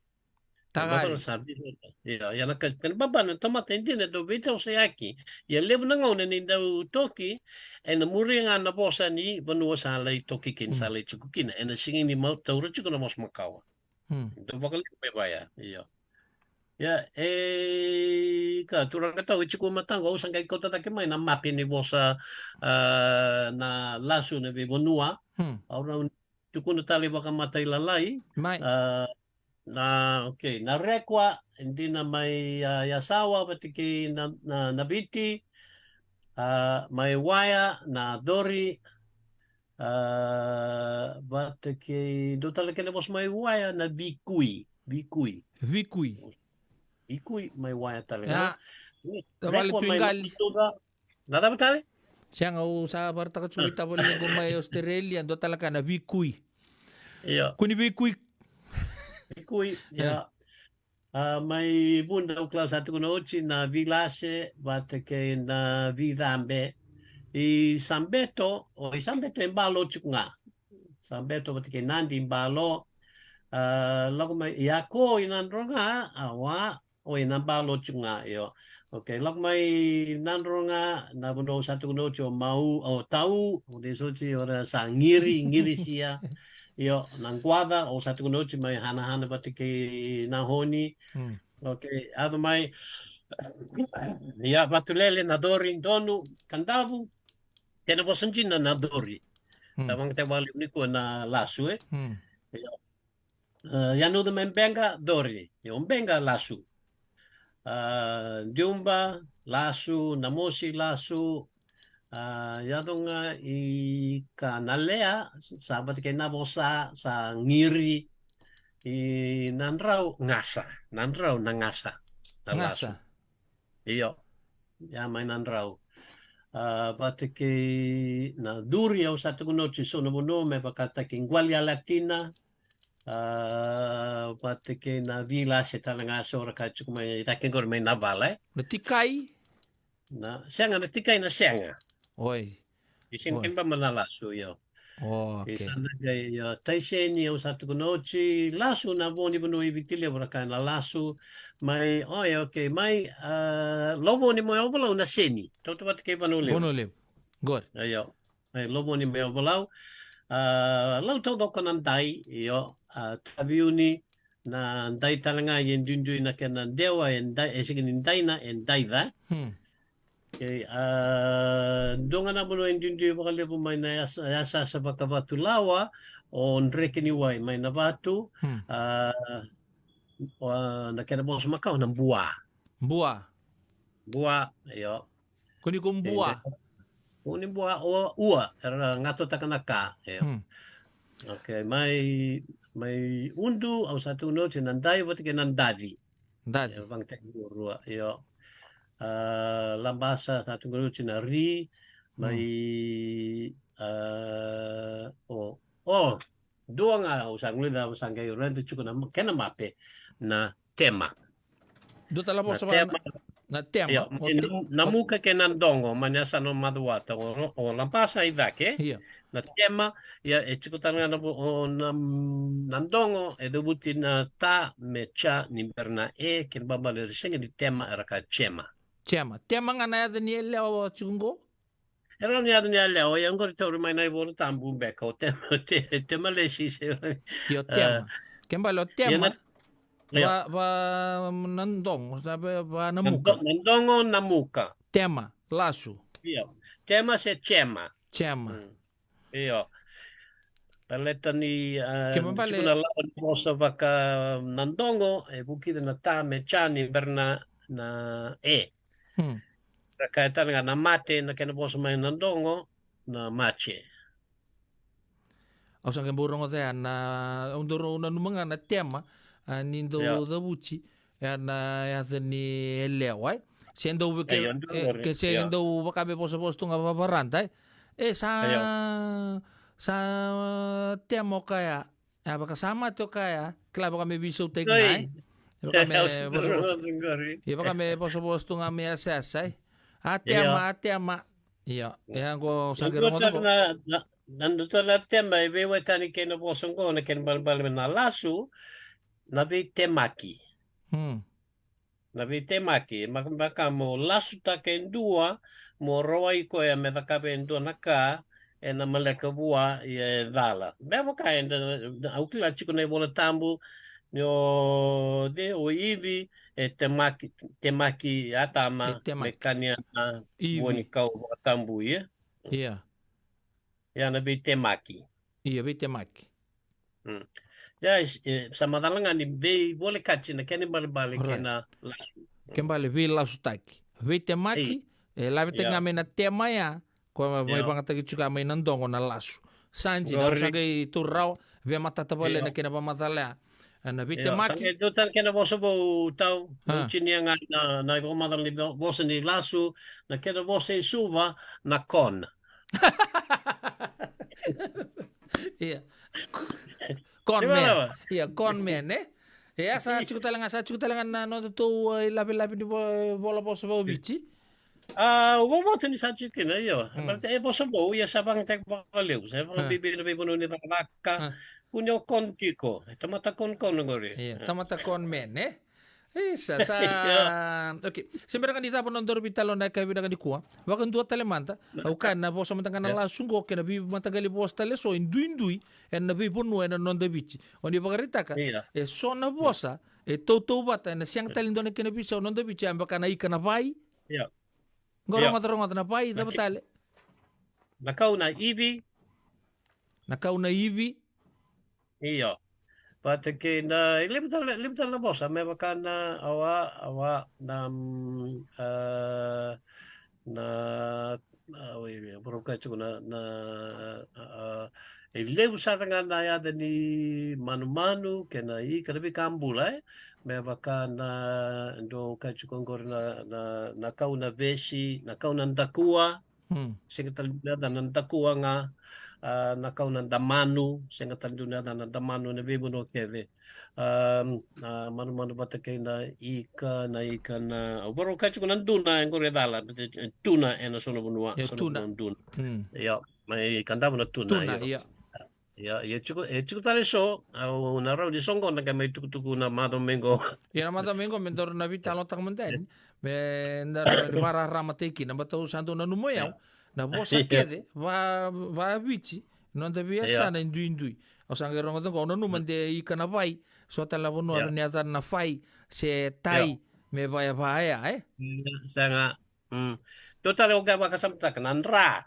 Takari. Baba na sa veisautaka. Ia, ia na ka, kena baba na tamata e dina e dau veitausayaki. Ia levu na gauna ni dau toki, ena muria ga na vosa ni vanua sa lai toki kina, sa lai tiko kina. Ena sega ni mau taura tiko na vosa makawa. Hmm. Dau vakalevu me vaya, io. Ia, e, ka, turaga tau, e tiko mataqu, au sa qai kauta cake mai na mape ni vosa, a, na lasu na veivanua. Hmm. Au na tukuna tale vakamatailalai. Mai. A, na, okay, na rekua, e dina mai, a, Yasawa, vata kei na, na, na Viti, a, mai Waya, na Cori, a, vata kei, dua tale kena vosa mai Waya, na Vikui, Vikui. Vikui. Vikui, mai Waya tale ga. Ia. Ni, tavale rekua mai Tuiqali. Matutuca. Na cava tale? Sega, au sa varataka tiko i tavale qo mai Australia, dua tale ka na Vikui. Io. Kua ni Vikui. Vikui, ia. A, mai Vuda au kila sa tukuna oti na Vilase, vata kei na Vicabe. I Sabeto, o i Sabeto e Balo tiko ga. Sabeto vata kei Nadi i Balo. A, lako mai, i Ako i Nadroga, a, wa, o i na Balo tiko ga, io. Okay, lako mai Nadroga, na vanua au sa tukuna oti o Mau, o Tau, o de soti, o ra sa Qiri, Qirisia. Io, na Quaca, au sa tukuna oti mai Hanahana vata kei Nahoni. Hmm. Okay, yaco mai, ia, Vatulele, na Cori, Donu, Kadavu, kena vosa dina na Cori. Hmm. Sa vakatekivu nikua na lasu, e? Hmm. Io. E, Yanuca mai Beqa, Cori. Io, Beqa, lasu. A, Diuba, lasu, Namosi, lasu, A, yaco ga i ka na lea, sa vata kei na vosa, sa qiri, i na drau, gasa, na drau, na gasa, na lasu. Gasa. Io, ia mai na drau. A, vata kei na curi, au sa tukuna oti so na vanua me vakataki qwali alatina, a, vata kei na vilase tale ga so ra ka tiko mai, i cake qori mai na vala, e? Na tikai? Na, sega, na tikai na sega. Oi. I sega ni kena ba ma na lasu, io. O, okay. I sa na qai, io, taiseni, au sa tukuna oti, lasu na vo ni vanua i Viti Levu ra ka na lasu, mai, oi, okay, mai, a, Lovoni mai Ovalau na seni. Tautauvata kei Vanua Levu. Vanua Levu. Qori. Io. Mai Lovoni mai Ovalau. A, lau taucoko na dai, io, a, taviuni, na dai tale ga e duidui na kena dewa, e dai, e sega ni daina, e daica. Hmm. Okay, a, dua ga na vanua e duidui vakalevu mai na yasa, yasayasa vakaVatulawa, o Drekeniwai mai Navatu, hmm, a, o, na kena vosa makawa na bua. Bua. Bua, io. Kua ni ko bua. E, kua ni bua, o, ua, era gatotaka na ka, io. Hmm. Okay, mai, mai Udu, au sa tukuna oti na dai, vata kei na daci. Daci. E, vakayagataki ruarua, io. A, Labasa, sa tukuna oti na ri, mai, hmm, a, o, o, dua ga, au sa guileca, au sa qai raica tiko na, kena mape, na tema. Dua tale na vosa na tema. Na tema. Io, o te-, na, na muka kei na dogo, mai na yasana o Macuata, o, o Labasa i cake. Io. Na tema, ia e tiko tale ga na vo-, o, na, na dogo, e cavuti na ta me ca ni bera na e, kena ibalebale era sega ni tema, era ka cema. Cema. Tema ga na yaca ni yalewa tiko qo? E rawa ni yaca ni yalewa, ia qori tauri mai na iVola Tabu beka, o tema, te-, temalesi se. Io, tema. A. Kena ibalebale o tema, io, na, io, va, va na dogo, sa va, va na muka. Na do-, na dogo, na muka. Tema, lasu. Io. Tema se cema. Cema. Mm. Io. Baleta ni, a, kena ibalebale tiko na lawa ni vosa vaka na dogo, e vukica na ta me ca ni bera na, na e. Hmm. Ra kaya tale ga na mate, na kena vosa mai na dogo, na mace. Au sa qai bau rogoca ya na, au dau nanuma ga na tema, a, ni dau, io, cavuti, ya na yaca ni yalewa, e. Se dau veke, io, e, dau qori, ke se, io, dau vaka me vosavosa tu ga vavarada, e. E sa, io, sa tema o kaya, e, vaka sa mate o kaya, kila vaka me veisautaki ga, e. Oi. E vaka me, io, sa vosa, dau qori, io, vaka me vosavosa tu ga me yasayasa, e. A tema, io, a tema. Io, io, qo sa qai rogoca qo. Na, na, na dua tale na tema e veiwekani kei na vosa qo, na kena ibalebale na lasu, na veitemaki. Hmm. Na veitemaki, ma, vaka mo lasutaka e dua, mo rawai koya me cakava e dua na ka, ena maleka vua, ia e cala. Me vaka eda, au kila tiko na iVola Tabu, ni o, de, o Ivi, e temaki, temaki Atama, e temaki, me kania na, Ivi, vua ni kau vakatabu, ia. Ia. Ia na veitemaki. Ia, veitemaki. Mm. Ia, e, e, sa macala ga ni veivolekati na kena ibalebale kei, right, na lasu. Kena ibalebale veilasutaki. Veitemaki, e, lavitaki, ia, ga mai na tema ya, ko mai, ia, vagataki tiko mai na dogo na lasu. Sa dina, qori, au sa qai taura rawa, veimatata vale, ia, na kena vakamacala ya. E, na, ia, veitemaki. Sa qai dua tale kena vosa vou tau, a, au tinia ga na, na vakamacala ni vo-, vosa ni lasu, na kena vosa i Suva, na con. Ia. Con man. Ia, con man, e? Ia, sa tiko tale ga, sa tiko tale ga na nodatou, e, lavelave ni vo-, vola vosa vakaViti. A, au vakabauta ni sa tiko kina, io. Hmm. Baleta e vosa vou, ia sa vakayagataki vakalevu, sa vakabibi na veivanua ni cakacaka. Ah. Kua ni o con tiko, e tamata con con qori. Ia, tamata con man, e? Isa, sa, io, okay. Se bera ga ni cava na nodaru veitalanoa ena yakavi vinaka nikua. Vakadua tale mada, au kaya na vosa mada ga na, io, lasu qo kei na veimataqali vosa tale eso e duidui ena veivanua ena noda Viti. O ni vakaraitaka, io, e so na vosa e tautauvata, ena sega tale ni dua na kena veisau ena noda Viti, a, beka na ika na vai. Io. Qo, io, rogoca, rogoca na vai, na cava ki-, tale? Na kau na ivi. Na kau na ivi. Io. Vata kei na, e levu tale, levu tale na vosa, me vaka na, awa, awa, na, mm, a, na, A, oi, oi, vakarau kaya tiko na, na, a, a, e levu sara ga na yaca ni manumanu kei na ika na veika bula, e. Me vaka na, dou kaya tiko oqori na, na, na kau na vesi, na kau na dakua, Hmm. sega tale ni dua na yacana na dakua ga, a, na kau na damanu, sega tale ni dua na yacana na damanu ena veivanua kece. A, a, manumanu vata kei na ika, na ika na, au vakarau kaya tiko na duna, e qori e cala, e, e, tuna ena so na vanua, Io, so na tuna. vanua duna. Hmm. Io, mai Kadavu na tuna, Tuna, io. io. Io, io, tiko, e tiko tale so, au na rawa ni soqona qai mai tukutuku na macawa mai qo. Ia na macawa mai qo, me daru na veitalanoataka mada yani, me daru na vakararamataki kina, baleta au sa dau nanuma o yau, Io. na vosa Io. kece, va, va Viti, noda veiyasana Io. e duidui. Au sa qai rogoca qo, au nanuma de ika na vai, so tale na vanua Io. ni yacana na fai, se tai, Io. me vaya vaya, e? Io, sega. Mm. Dua tale au qai vakasamataka, na dra.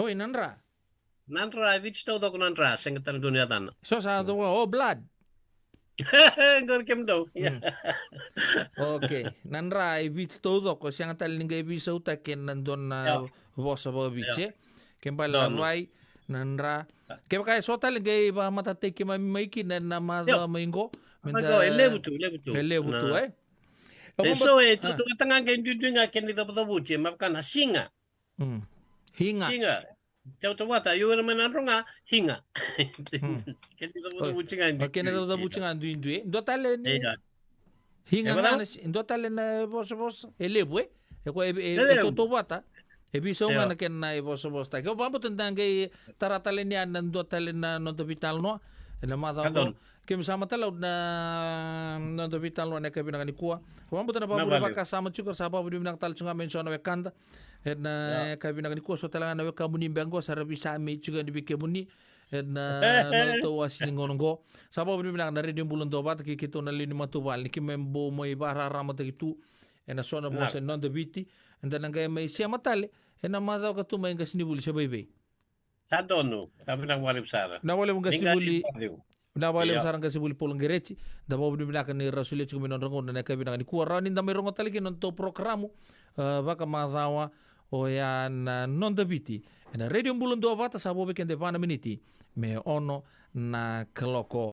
Oi, na dra. Na dra, e Viti taucoko na dra, sega tale dua na yacana. So sa dua, oh, blood. Qori kemudou. Mm. Okay, na dra e Viti taucoko, sega tale ni qai veisautaki ena dua na Io. vosa vakaViti, Io. e? Ke bale na Donu. vai, na dra. Kevaka e so tale qai vakamatatataki keimami mai kina ena macawa Io. mai qo, me Mai da qo, e levu tu, levu tu. E levu tu, Na. e? E Vabauta- so e, ah. tautauvata ga qai duidui ga kena icavucavuti, e, me vaka na siga. Mm. Higa. Siga. Tautauvata, io, ena mai Nadroga, higa. Hmm. Kena Oi. icavucavuti ga e Oi, kena duidui. icavucavuti ga duidui, e? Dua tale ni Io. higa E ga vaka? na si-, dua tale na vosavosa, e levu, e? E koya e, e, E e levu. tautauvata. E veisau ga Io. na kena ivosavosataki. Au vabauta da qai tara tale ni a na dua tale na noda veitalanoa. Ena macawa Ka qo. donu. Keimami sa matalotu na noda veitalanoa ena yakavi vinaka nikua. Au vabauta na Na vakavure vale. vakasama tiko, sa vakavinavinaka tale tiko ga mai so na wekada. Ena Ia. yakavi vinaka nikua, so tale ga na wekamuni beka qo, sa ra veisamei tiko yani vei kemuni. Ena nodatou wase ni gauna qo. Sa vakavinavinaka na Radio Bula Duavata kei keitou na lewe ni matavuvale. Ni keimami bau mai vakararamataki tu. Ena so na vosa Vinaka. ni noda Viti. Eda na qai mai sema tale. Ena macawa ka tu mai qasenivuli se vei vei. Sa donu, sa vinaka vakalevu sara. Vinaka vakalevu Ni qai qasenivuli. ni vale. Vinaka vakalevu Io. sara qasenivuli Paula Qereti. Da vakavinavinaka ni ra solia tiko mai na nodra gauna ena yakavi vinaka nikua. Rawa ni da mai rogo tale kina na nodatou porokaramu, e, vakamacawa, oya na Noda Viti. Ena Radio Bula Duavata, sa vo vei keda e va na miniti me ono na kaloko.